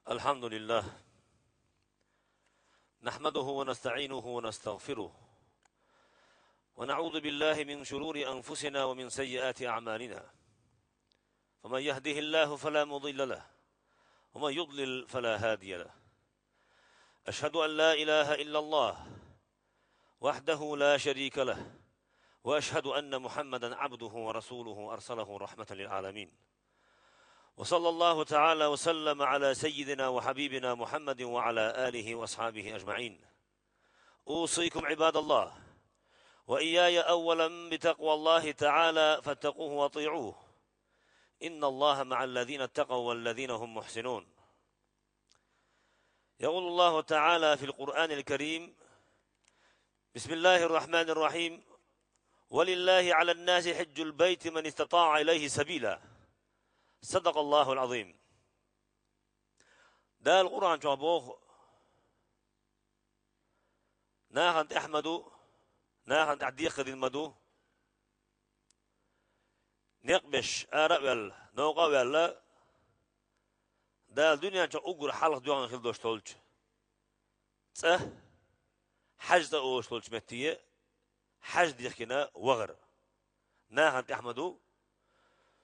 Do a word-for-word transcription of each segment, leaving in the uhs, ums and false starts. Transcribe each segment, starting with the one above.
الحمد لله. نحمده ونستعينه ونستغفره. ونعوذ بالله من شرور أنفسنا ومن سيئات أعمالنا. فمن يهده الله فلا مضل له. ومن يضلل فلا هادي له. أشهد أن لا إله إلا الله وحده لا شريك له. وأشهد أن محمدا عبده ورسوله أرسله رحمة للعالمين. وصلى الله تعالى وسلم على سيدنا وحبيبنا محمد وعلى آله وأصحابه أجمعين. أوصيكم عباد الله وإياي أولا بتقوى الله تعالى فاتقوه وأطيعوه. إن الله مع الذين اتقوا والذين هم محسنون. يقول الله تعالى في القرآن الكريم: بسم الله الرحمن الرحيم. ولله على الناس حج البيت من استطاع إليه سبيلا. صدق الله العظيم. Дала Къуръан чохь боху: «Нахана тӀехь ма ду, нахана тӀехь декхар дина ма ду. Некъ беш, ара а ваьлла, новкъа а ваьлла, Дала дуьнен чохь уггар хьалха доьгӀна хила долуш долчу цӀа, хьаьж цӀа олуш долчу метте, хьаьж дихкина вахар. Нахана тӀехь ма ду.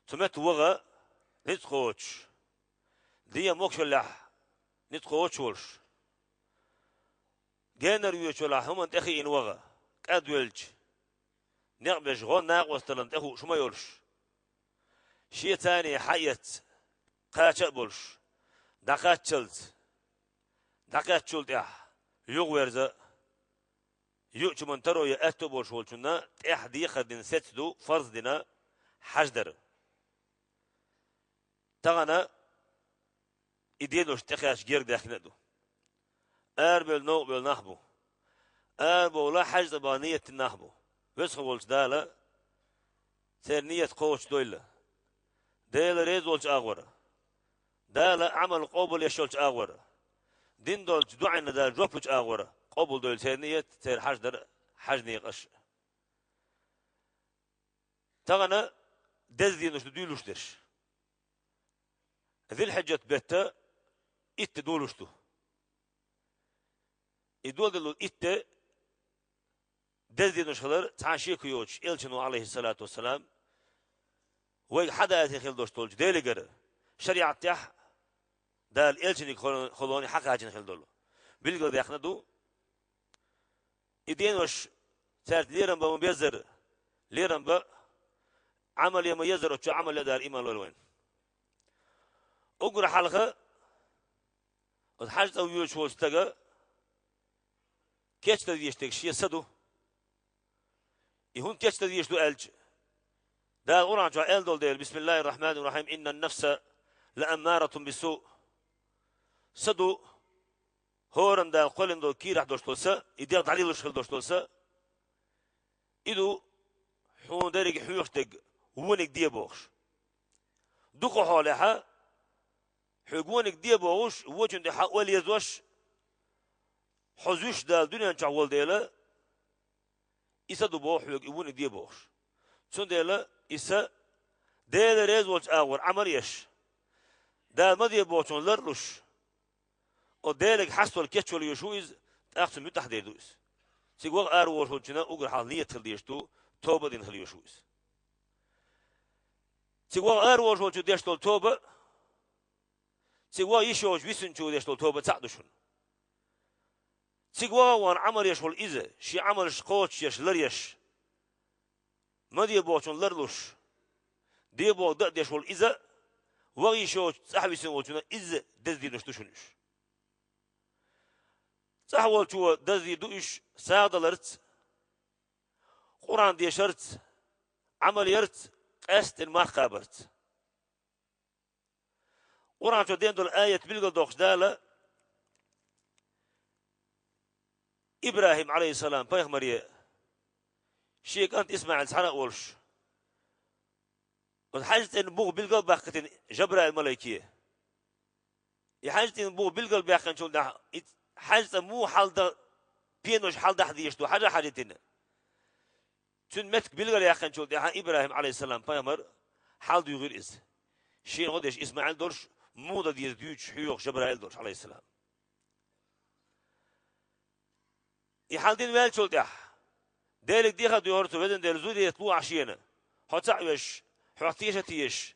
Цу метта ваха ницкъ кхочуш, ден могушаллехь ницкъ кхочуш волуш, генара воьдучу хӀуманна тӀе хиъна ваха, кӀадвелча, некъ беш гӀо, накъосталлина тӀехууш хӀума йолуш, шен царний хьаэцна, кхача а болуш, дӀакхаччалц, дӀакхаьччул тӀаьхьа юхаверза а, юучу хӀуманна таро ян аьтто болуш волчунна тӀехь декхар дина сецца ду, фарз дина хьаьж дар». Тахана и денош тӀекхаьчча герга даьхкина а ду. Арабевлла, новкъа бевлла нах бу. Арабовла, хьаьж цӀа бан ниет дина нах бу. Веза волчу Дала церан ниет кхочушдойла. Дела реза волчу агӀора, Дала Ӏамал къобалъеш йолчу агӀора, дина долчу дуьхьанна Дала жоп лучу агӀора къобалдойла церан ниет, церан хьаьж дар, хьаьж некъаш. Тахана деза денош ду дуьйлуш дерш. Зулхьиджат бетта итт де долуш ду. И доладелла итт де деза денош хилар цхьа а шеко йоцуш, Элчано, алейхиссалату вассалам, вайга хьадаийтина хила долуш долчу Делигара, шариӀатехь Дала Элчаниг холо-, холоне хьакхачийна хила долу. Билгалдаьккхина ду, и денош цаьрца лерам бан ма беззара, лерам бан, Ӏамал ян ма еззара, оцу чохь Ӏамал ян Дала иман лойла вайна. Уггар хьалха оцу хьаьж цӀа воьдуш волчу стага кечдан везаш дерг шен са ду. И хӀунда кечдан везаш ду аьлча, Дала Къуръан чохь аьлла долу дела: «Бисмиллахир-рахманир-рахим. Иннан нафса лааммаратун биссу». Са ду, хӀоранна Дала кхоьллина долу кийрахь долуш долу са, и дегӀ дӀалелуш хила долуш долу са. И ду хьуна дерриг хьоьхуш дерг, вониг де бохуш. Дукха хьолехьа, хьоьга вониг де бохуш, вочун тӀе хьан ойла езош, хьо зуьйш Дала дуьнен чохь волу дела, и са ду боху хьоьга, и вониг де бохуш. Цундела и са Дела реза волчу агӀор Ӏамал еш, Дала ма де бохучунна лар а луш, оцу Делига хьастор кечвала везаш ву иза, тӀаккха цу муьтӀахь дер ду иза. Цига ваха ара волуш волчунна уггар хьалха ниет хила дезаш ду, тоба а дина хила везаш ву иза. Цига ваха ара волуш волчу деш долу тоба, цига ваха йиш йолчу висинчо деш долу тоба цхьаъ ду шуна. Цига ваха а вахана Ӏамал еш волу иза, шен Ӏамалш кхочушъеш, лар еш, ма де бохучунна лар а луш, де боху дан а деш волу иза, ваха йиш йоцучу цӀахь висина волчунна изза деза денош ду шуна уьш. ЦӀахь волчо деза дийр ду уьш сагӀадаларца, Къуръан дешарца, Ӏамал ярца, къаьсттина марха кхабарца. Къуръан чу деана долу аят билгалдоккхуш Дала ИбрахӀим, алейхиссалам, пайхамаре шен кӀант ИсмаӀил цхьаьна а волуш, оцу хьаьж цӀенна бух билгал а баккхийтина Жабраил малайке. И хьаьж цӀенна бух билгал баьккхинчул тӀаьхьа, и хьаьж цӀа муха хьалда-, пенош хьалдахьа дезаш ду хьажа а хьажийтина. Цуьнан меттиг билгал яьккхинчул тӀаьхьа ИбрахӀим, алейхиссалам, пайхамар хьалдуьйгӀира иза. Шен гӀо деш ИсмаӀил долуш, муха дан деза дуьйцуш хьоьху Жабраил долуш, Ӏалайхиссалам. И хьал дина ваьллачул тӀаьхьа, Деле дехар дуьхьара цу везан Дела зуррият лохьа шена, хьо цхьаъ веш, хьох теша а тешаш,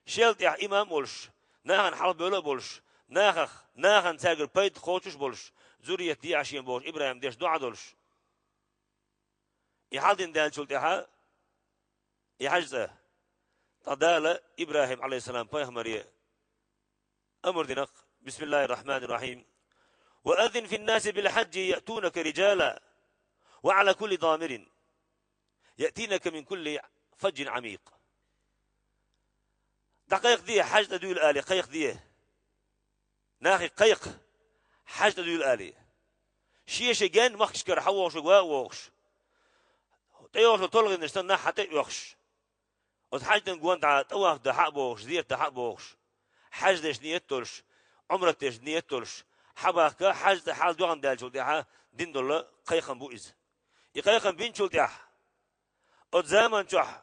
шел тӀехь имам а волуш, нахана хьалхабевлла а болуш, нахах, нахана цаьргара пайда кхочуш а болуш, зуррият дехьа шена бохуш, ИбрахӀима деш доӀа долуш. И хьал дина даьллачул тӀаьхьа, и хьаьжцӀа, ткъа Дала ИбрахӀим, Ӏалайхиссалам, пайхамаре амр дина-кх: بسم الله الرحمن الرحيم. وأذن في الناس بالحج يأتونك رجالا وعلى كل ضامر يأتينك من كل فج عميق. ДӀакхайкхаде, хьаьж тӀе дуьйла алий, кхайкхаде. Нахе кхайкха, хьаьж тӀе дуьйла алий. Шен-шен генна махкашкара хьан вохуш верг ван а вохуш, тӀейогӀуш йолу толгӀенаш санна нах хьан тӀе а оьхуш. Оцу хьаьждан гонахь тӀаваф дан хьан а бохуш, зерат дан хьан а бохуш, хьаьж деш ниет долуш, Ӏумрат деш ниет долуш, хьан бахка, хьаьж тӀе хьал доьгӀна даьллачул тӀаьхьа дина долу кхайкхам бу иза. И кхайкхам бинчул тӀаьхьа, оцу заман чохь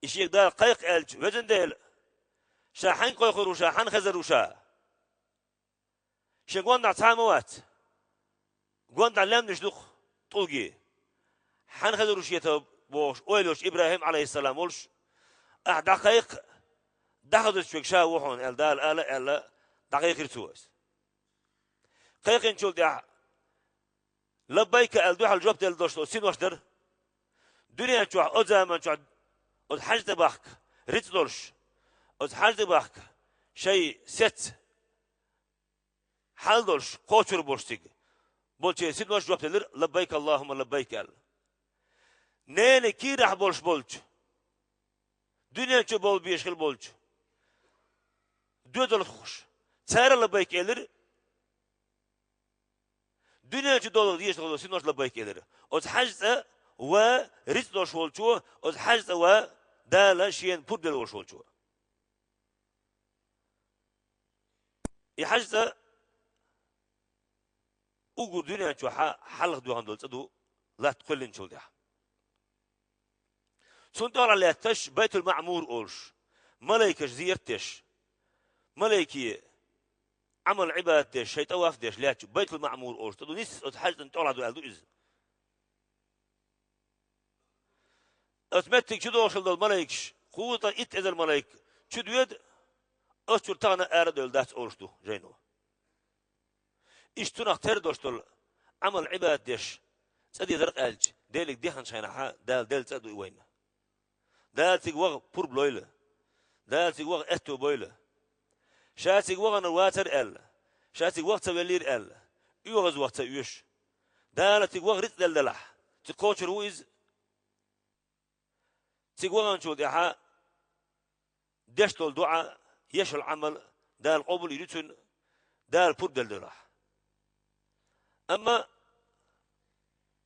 и шега Дала кхайкха аьлча, везан Дела, ша хьаьнга кхойкхур ву ша, хьанна хезар ву ша? Шен гонахь цхьа а ма вац. Гонахь лаьмнаш ду-кх тӀулге. Хьанна хезар ву шен тов бохуш ойла йолуш ИбрахӀим, Ӏалайхиссалам, волуш, ахь дӀакхайкха, дӀахазарчу верг ша ву хьуна аьлла, Дала ала а аьлла, дӀакхайкхира цо иза. Кхайкхинчул тӀаьхьа, «Лаббайка» аьлла, дуьхьал жоп делла долуш долу синош дара. Дуьнен чохь, оцу заман чохь, оцу хьаьж тӀе бахка, рицкъ долуш, оцу хьаьж тӀе бахка, шайн сецца хьал долуш, кхочур болуш цига болчеран синош жоп делира: «Лаббайка Аллахумма лаббайка», – аьлла. Ненан кийрахь болуш болчу, дуьнен чу бовла безаш хилла болчу доьзалхоша, цара а «лаббайка» элира. Дуьнен чу долу дезаш долу синош «лаббайка» элира. Оцу хьаьж цӀа ван рицкъ долуш волчо, оцу хьаьж цӀа ван Дала шена пурба делла волуш волчо. И хьаьж цӀа уггар дуьнен чохь хьалха доьгӀна долу цӀа ду, латта кхоьллинчул тӀаьхьа. Цунна тӀехь лаьтташ Байтул-Маъмур олуш, малайкаш зерат деш, малайке Ӏамал-Ӏибадат деш, шайн тӀаваф деш лаьтташ Байтул-Маъмур олуш цӀа ду, нийсса оцу хьаьж цӀанна тӀехь ду аьлла ду иза. Оцу меттиге чу догӀуш долу малайкаш, кхузткъа итт эзар малайк чу доьду, оцу чуьра тахана ара а девлла дац олуш ду жайно. Иштта цунах тера долуш долу Ӏамал-Ӏибадат деш, цӀа дезар къаьлча, Деле дехначу хенахь Дала делла цӀа а ду и вайна. Дала цига ваха пурба лойла. Дала цига ваха аьтто бойла. Ша цига ваханарг вацара аьлла, ша цига ваха ца веллера аьлла, оьгӀаз ваха ца оьшу. Дала цига ваха рицкъ делла делахь, цига кхочур ву иза. Цига ваханчул тӀаьхьа деш долу доӀа, еш йолу Ӏамал Дала къобал йийр ю цуьнан, Дала пурба делла делахь. Амма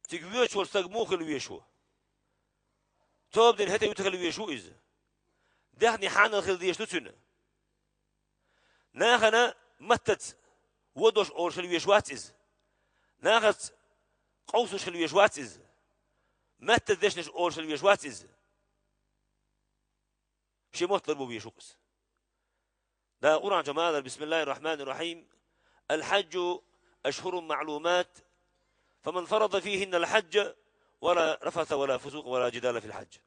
цига воьдуш волу стаг муха хила везаш ву? Тоба дина хӀетте вуьту хила везаш ву иза? Даьхни хьанал хила дезаш ду цуьнан? Нахана маттаца вон дош олуш хила везаш вац иза. Нахаца къовсалуш хила везаш вац иза. Маттаца дешнаш олуш хила везаш вац иза. Шен мотт лар бу везаш ву-кх иза. Дала Къуръан чу ма аллара: بسم الله الرحمن الرحيم. الحج أشهر معلومات، فمن فرض فيهن الحج فلا رفث ولا فسوق ولا جدال في الحج.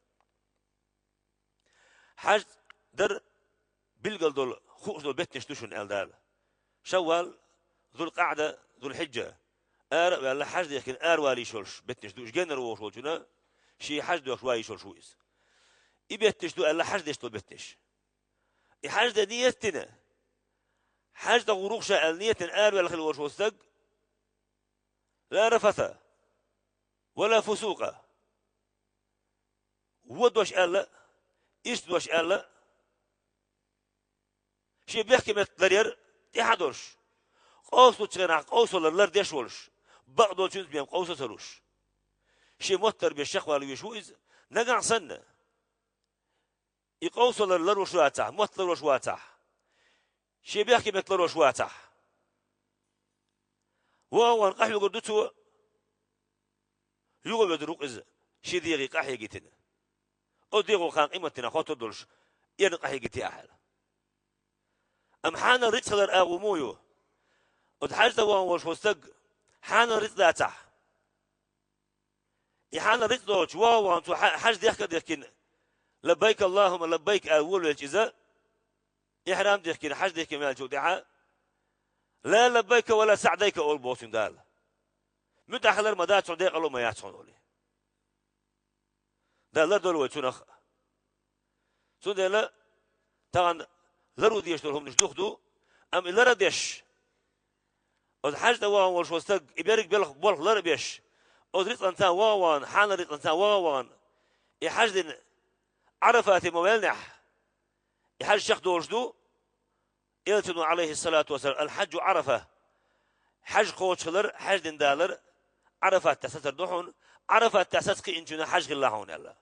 Хьаьж дар билггал долу, хууш долу беттанаш ду шуна, аьлла Дала. Шаввал, Зулкъаъда, Зулхьиджа. Ара а ваьлла, хьаьж дехкина аравала йиш йолуш беттанаш ду. Уьш геннара вогӀуш волчунна шен хьаьж доьхуш ван йиш йолуш ву иза. И беттанаш ду аьлла хьаьж деш долу беттанаш. И хьаьж де ниет дина, хьаьж дӀагӀур ву-кх ша аьлла ниет дина араваьлла хила волуш волу стаг, لا رفث ولا فسوق. Вон дош аьлла, ирча дош аьлла, шен бехке метта ларъяр тӀаьхьа долуш, къовсалучу хенахь къовсалар лардеш волуш, бакъдолчуьнца бен къовса а ца луш, шен мотт лар беш чекхвала везаш ву иза. Нагахь санна, и къовсалар ларъеш вацахь, мотт ларъеш вацахь, шен бехке метта ларъеш вацахь, вахана къахьоьгур ду цо, юха а везар ву-кх иза, шен дегӀе къахьегийтина. Оцу дегӀо кхана къематдийнахь хоттур долуш, эрна къахьегийти ахьа аьлла. Амма хьанал рицкъ хилар агӀо муха ю? Оцу хьаьж тӀе вахана волуш волу стаг хьанал рицкъ дацахь, и хьанал рицкъ доцуш ваха вахана цо хьа-, хьаьж дехка а дехкина, «Лаббайк Аллахумма лаббайк» аьлла волавелча иза, ихьрам дихкина, хьаьж дихкина ваьллачул тӀаьхьа, «Ла лаббайка ва ла саӀдайка» олу боху цуьнга Дала. «МуьтӀахь хилар ма дац хьуна, декъало а ма яц хьуна» олий. Дала лардойла вай цунах. Цундела тахана ларъян дезаш долу хӀуманаш дукха ду, амма и лар а деш, оцу хьаьж тӀе вахана волуш волу стаг, и берриг белх-, болх лар а беш, оцу рицкъанца ваха вахана, хьанал рицкъанца ваха вахана, и хьаьж дина Ӏарафате ма ваьллинехь, и хьаьж чекхдолуш ду, Элчано, Ӏалайхиссалату вассалам: «Ал-хьаджу Ӏарафа». Хьаьж кхочуш хилар, хьаьж дина далар Ӏарафат тӀехь сацар ду хьуна, Ӏарафат тӀехь саца кхиъначунна хьаьж хилла хьуна аьлла.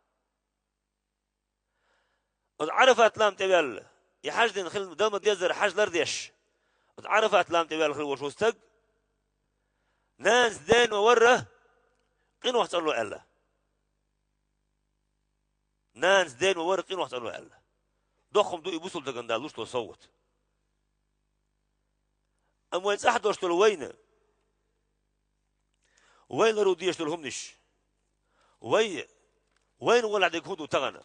Оцу Ӏарафат лам тӀе ваьлла, и хьаьж дина хила дала ма-деззара хьаьж лар а деш, оцу Ӏарафат лам тӀе ваьлла хир волуш волу стаг, нанас дена ма-варра къинойх цӀанло аьлла. Нанас дена ма-варра къинойх цӀанло аьлла. Доккха хӀума ду и бусалба стагана Дала луш долу совгӀат. Амма вайн цӀахь долуш долу вайна, вай ларъян дезаш долу хӀуманаш, вай, вайна гӀолехь дерг хӀун ду тахана?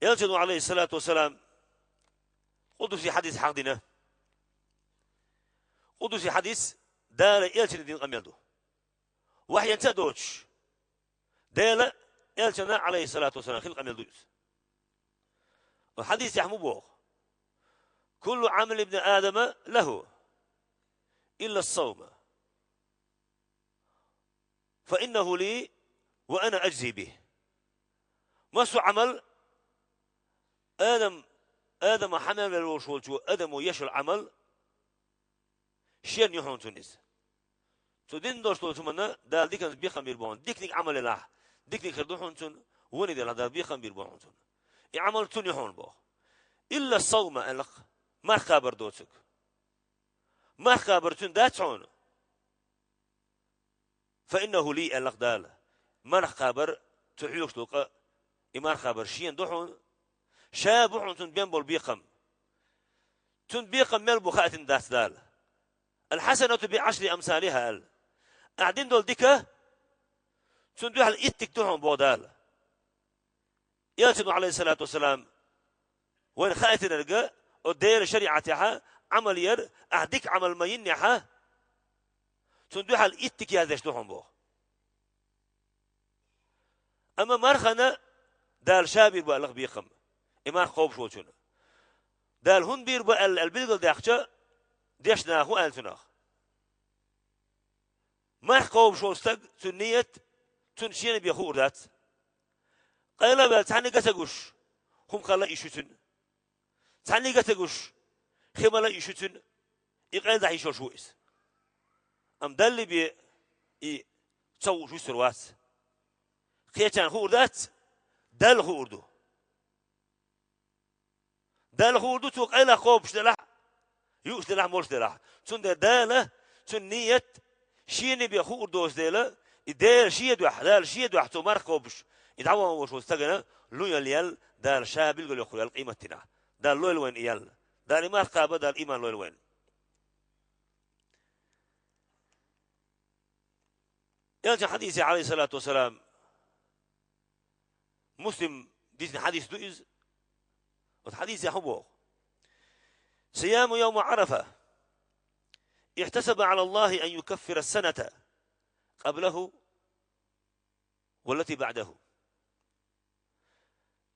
Элчано, Ӏалайхиссалату вассалам, къудси хьадис хьахдина. Къудси хьадис Дала Элчане дина къамел ду. Вахьйанца а доцуш, Дела Элчана, Ӏалайхиссалату вассалам, хила къамел ду иза. Хьадисехь муха боху: «Куллу Ӏамали ибни Адама лаху, илла ас-савма, фа иннаху ли ва ана аджзи бихи». Массо а Ӏамал, Адам, Адама хьа мел велла волуш волчу адамо еш йолу Ӏамал, шена ю хьуна цунна иза. Цо дина долуш долчу хӀуманна Дала диканца бекхам бийр бу хьуна. Диканиг Ӏамал елахь, диканиг хир ду хьуна цунна, вониг делахь Дала бекхам бийр бу хьуна цунна. И Ӏамал цунна ю хьуна боху. Илла ас-савма аьлла-кх, марха кхабар доцург. Марха кхабар цуьнан дац хьуна? «Фа иннаху ли», аьлла-кх Дала. Марха кхабар цу хьоьгуш долу къа, и марха кхабар шена ду хьуна. Ша бу хьуна цунна бен болу бекхам. Цунна бекхам мел бу хаийтина дац Дала. «Ал-хьасанату би Ӏашри амсалиха», аьлла. Ахьа дина долу дика, цунна дуьхьал итт дика ду хьуна боху Дала. Элчано, Ӏалайхиссалату вассалам, вайна хаийтинарг, оцу Делан шариӀатехь Ӏамал яр, ахьа дика Ӏамал ма йиннехь, цунна дуьхьал итт дика яздеш ду хьуна боху. Амма мархана Дала ша бийр бу аьлла-кх бекхам, и марха кхобуш волчунна. Дала хӀунда бийр бу аьлла, аьлла билгалдаьккхича, дешна хӀун аьлла цунах? Марха кхобуш волу стаг, цуьнан ният, цунна шена бен хуур дац. Къайла а ваьлла, цхьаннега а ца гуш, хӀума хала йиш ю цуьнан. Цхьаннега а ца гуш, хи мала йиш ю цуьнан, и къайладахьа йиш йолуш ву иза. Амма Далла бен и ца хууш вуьсур вац. Кхечарна хуур дац, Далла хуур ду. Далла хуур ду цо къайлах кхобуш делахь, юуш делахь, молуш делахь. Цундела Дала цуьнан ният шена бен хуур доцу дела, и Дела шен дуьхьа, Дала шен дуьхьа цо марха кхобуш, и дӀавахана волуш волу стагана лун ял ял, Дала ша билгал йоккхур ял къематдийнахь. Дала лойла вайна и ял. Дала и марха кхаба, Дала иман лойла вайна. Элчан хьадисе, Ӏалайхиссалату вассалам, Муслим дийцина хьадис ду иза. Оцу хьадисехь хӀун боху? «Сияму явма Ӏарафа ихтасаба Ӏала Аллахи ан юкаффира ас-саната къаблаху валлати баӀдаху».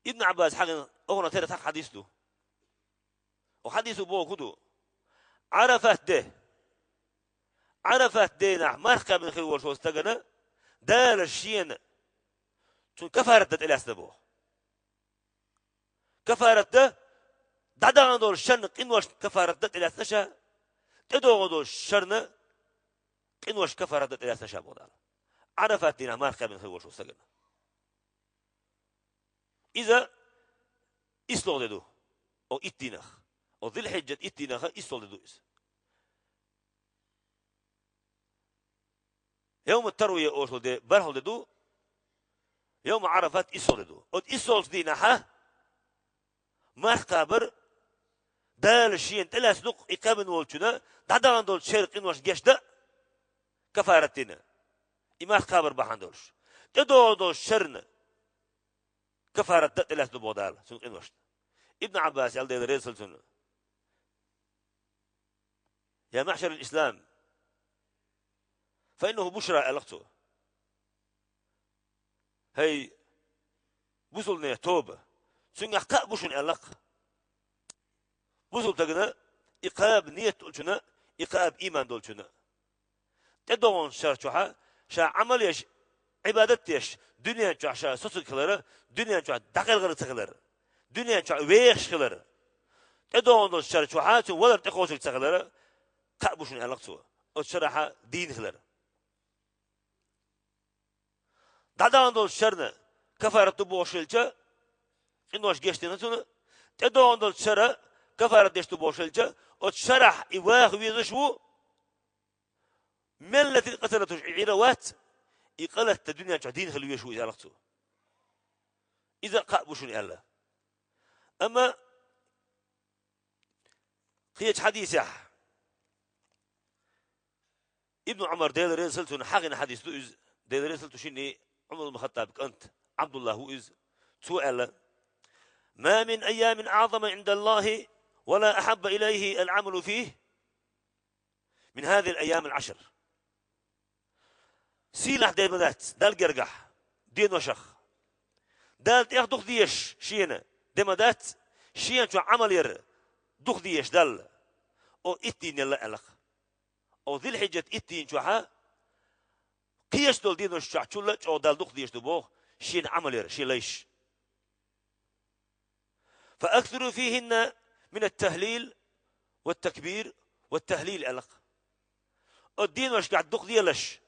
Ибн Ӏаббас хьагина, охӀна тера тхьа хьадис ду. Оцу хьадисо боху хӀун ду? Ӏарафат де. Ӏарафат дийнахь марха кхаьбна хир волуш волу стагана Дала шена цунна кафарат дан тӀелаьцна боху. Кафарат дан, дӀадахана долу шарна къиношна кафарат дан тӀелаьцна ша, тӀедогӀу долу шарна къиношна кафарат дан тӀелаьцна ша боху Дала. Ӏарафат дийнахь марха кхаьбна хир волуш волу стагана. Иза исслогӀа де ду. О итт дийнах. О Зулхьиджат итт дийнах исслогӀа де ду иза. Йовмут-Тарвия олуш де, бархӀалгӀа де ду. Йовму Ӏарафат исслогӀа де ду. Оцу исслогӀачу дийнахьа марха кхабар Дала шена тӀелаьцна ду-кх и кхаьбна волчунна дӀадахана долчу шеран къиношна гечдан а, кафарат дина. И марха кхабар бахьана долуш. ТӀедогӀу долчу шерна кафарат дан а тӀелаьцна ду боху Дала цуьнан къиношна. Ибн Ӏаббаса аьлла, Дела реза хуьлда цунна: «Я маъшарал ислам, фа иннаху бушра», аьлла-кх цо. «ХӀай, бусулба нехан тоба, цуьнгахь кхаъ бу шуна», аьлла-кх. Бусулба стагана и кхаба ниет долчунна, и кхаба ийман долчунна. ТӀедогӀучу шарахь чохь ша Ӏамал еш, Ӏибадат деш, дуьнен чохь ша соцург хилар, дуьнен чохь дӀакъелхарг ца хилар, дуьнен чохь вехаш хилар. ТӀедогӀун долчу шарахь чохь цуьнан валар тӀекхочург ца хилар, кхаъ бу шуна, аьлла-кх цо, оцу шарахь дийна хилар. ДӀадахана долчу шерна кафарат ду бохуш хилча, къинош гечдина цунна, тӀедогӀун долчу шерна кафарат деш ду бохуш хилча, оцу шарахь и ваха везаш ву, меллатин къа ца латуш и Ӏийр а вац, и къа латта дуьнен чохь дийна хила везаш ву иза, аьлла-кх цо. Иза а кхаъ бу шуна аьлла. Амма кхечу хьадисехь Ибн Ӏумар, Дела реза хуьлда цунна, хьахийна хьадис ду иза, Дела реза хуьлда цунна, шинний Ӏумар ибн Хаттаб кӀант Ӏабдуллах ву иза. Цо аьлла: «Ма мин айямин аӀзама Ӏиндаллахи ва ла ахьабба илайхи ал-Ӏамалу фихи мин хазихил айямил Ӏашр». Сийлахь де ма дац Далла гергахь деношах, Дала тӀех дукха дезаш шена де ма дац, шена чохь Ӏамал яр дукха дезаш Далла, оцу итт дийнал а, аьлла-кх. Оцу Зулхьиджат итт дийна чохь, кхечу долу денош чохь чул а чӀогӀа Далла дукха дезаш ду боху шена Ӏамал яр, шен лайш. «Фа аксиру фихинна мин ат-тахлил ва ат-такбир ва ат-тахлил», аьлла-кх. Оцу деношкахь дукха делаш,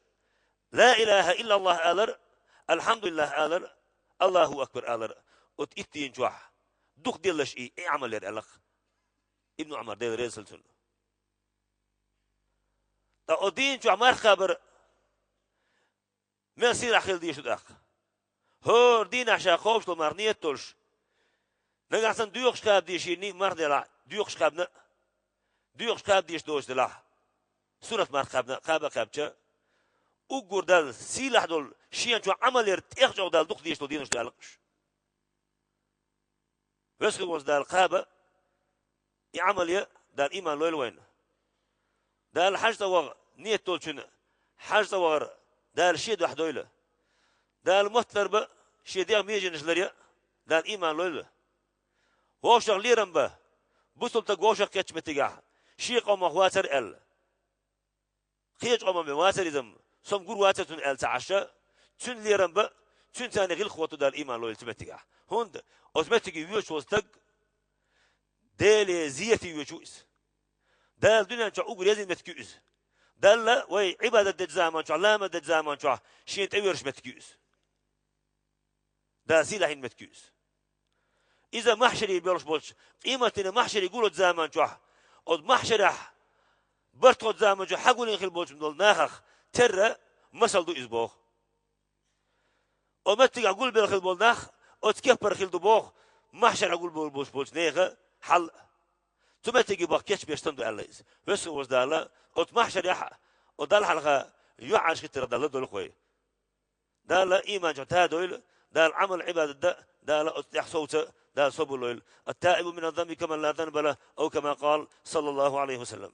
«Ла илаха иллаллах» алар, «Алхьамдулиллах» алар, «Аллаху акбар» алар, оцу итт дийна чохь дукха делаш и, и Ӏамал яр, аьлла-кх Ибн Ӏумар, Дела реза хуьлда цунна. Ткъа оцу дийна чохь марха кхабар мел сийлахь хила дезаш ду тӀаккха? ХӀора дийнахь ша кхобуш долу марха ниет долуш, нагахь санна доькъуш кхаба дезаш йина марха делахь, доькъуш кхаьбна а, доькъуш кхаба дезаш доцуш делахь, суннат марха кхаьбна а, кхаба а кхаьбча, уггар Далла сийлахь долу, шена чохь Ӏамал яр тӀех чӀогӀа Далла дукха дезаш долу денош ду, аьлла-кх уьш. Веза хилла волчу Дала кхаба и Ӏамал ян, Дала ийман лойла вайна. Дала хьажа цӀа ваха ниет долчун хьажа цӀа вахар Дала шен дуьхьа дойла. Дала мотт ларбан, шен дегӀан меженаш ларъян Дала ийман лойла. Вовшах лерам бан, бусулба стаг вовшах кхеттачу меттигехь, шен къомах вацара аьлла. Кхечу къоман бен вацара иза-м, со-м гур вацара цунна аьлла ца Ӏаш, цуьнан лерам бан, цуьнца царна гӀиллакх хӀотту Дала ийман лойла цу меттигехь. ХӀунда оцу меттиге воьдуш волу стаг Деле зерате воьдуш ву иза. Дала дуьнен чохь уггар езна меттиг ю иза. Далла вай Ӏибадат дечу заман чохь, ламаз дечу заман чохь шена тӀевоьрзуш меттиг ю иза. Дала сийлахь йина меттиг ю иза. Иза махьшаре болуш болчу, къематдийнан махьшаре гулочу заман чохь, оцу махьшарехь барт хоцу заман чохь хьагулдина хила болчу долу нахах терра масал ду иза боху. Оцу меттигехь гулбелла хила болу нах оцу кеппара хила ду боху, махьшарехь гулбелла болуш болчу нехан хьал а. Цу меттиге баха кечбеш санна ду аьлла иза. Веза волчу Дала оцу махьшарехь а, оцу Далла хьалха юьхьӀаьржа хӀиттарх Дала ладойла вай. Дала ийман чохь тадойла, Дала Ӏамал, Ӏибадат дан, Дала оцу тӀехь совца, Дала собар лойла. «Ат-таибу мина з-занби каман ла занба лаху», ав кама къала, саллаллаху Ӏалайхи ва саллам.